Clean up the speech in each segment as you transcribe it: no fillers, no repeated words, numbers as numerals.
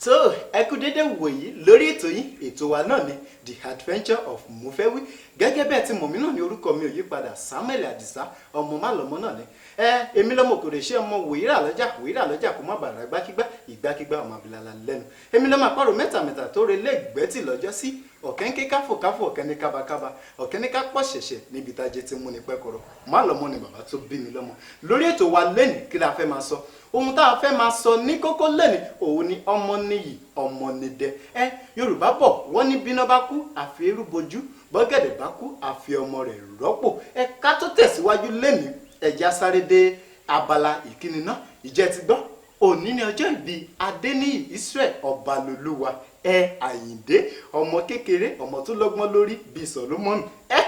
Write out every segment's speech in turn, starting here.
Tó, ẹ kú dédé wòyí lórí ètò yín, ètò wa náà ni The Adventure of Mofewi. Gẹ́gẹ́ bẹ́ẹ̀ tí mọ̀mí náà ní, orúkọ mi ò yí padà, Samuel Adisa ọmọ málọmọ náà ni. Ẹ èmi lọmọ òkèrè ṣé ọmọ wòyíra lọ́jà, wòyíra lọ́jà kó má bàrà gbákígbá ìgbákígbá ọmọ abilala lẹ́nu. Èmi lọmọ àparò mẹ́ta mẹ́ta tó relé gbẹ́tì lọ́jọ́ sí ọ̀kẹ́ ń ké káfò káfò, ọ̀kẹ́ ní kábàkábà, ọ̀kẹ́ ní ká pọ̀ ṣẹ̀ṣẹ̀ níbi tájé ti mú ní pẹ́kọ̀rọ̀. Má lọ́mọ ni bàbá tó bí mi lọ́mọ. Lórí ètò wa lẹ́nìí, kí la fẹ́ máa sọ? Ohun tá a fẹ́ máa sọ ní kókó lẹ́nìí òun ni ọmọ níyì, ọmọ nídẹ. Ẹ Yorùbá bọ̀, wọ́n ní bíná bá kú, àfi eérú bojú, bọ́gẹ̀dẹ̀ bá kú, àfi ọmọ rẹ̀ rọ́pò. Ẹ ká tó tẹ̀síwájú lẹ́nìí, ẹ̀já sáré dé abala ìkíni náà. Ìjẹ́ ti gbọ́, òní ni ọjọ́ ìbí Adéníyì Israel Ọbalolúwa ẹ Àyìndé, ọmọ kékeré, ọmọ tó lọ́gbọ́n lórí bíi Solomon, ẹ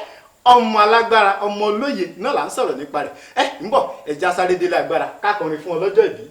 ọmọ alágbára, ọmọ olóye náà là ń sọ̀rọ̀ nípa rẹ̀. Ẹ ń bọ̀, ẹja sáré délé agbára kákọrin fún ọlọ́jọ́ ìbí.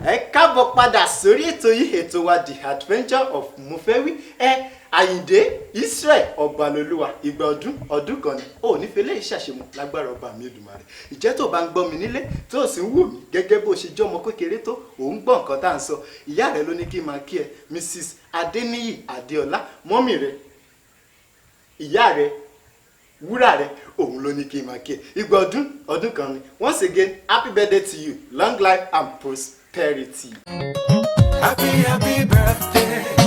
Ẹ káàbọ̀ padà sórí ètò yìí, ètò wa, The Adventure of Mofewi. Ẹ Àyìndé Israel Ọbalolúwa, ìgbà ọdún ọdún kan ni, ò ní fi eléyìí ṣàṣemọ lágbára ọba mi Èdùmàrè. Ìjẹ́ tó bá ń gbọ́ mi nílé, tó sì ń wò mí, gẹ́gẹ́ bó ṣe jẹ́ ọmọ kékeré tó ò ń gbọ́ nǹkan tá à ń sọ, ìyá rẹ ló ní kí n máa kí ẹ, Mrs Adéníyì Adéọlá, mummy rẹ, ìyá rẹ, wúrà rẹ, òun ló ní kí n máa kí ẹ. Ìgbà ọdún ọdún kan ni. Once again, happy birthday to you, long life and prosperity. Happy, happy birthday.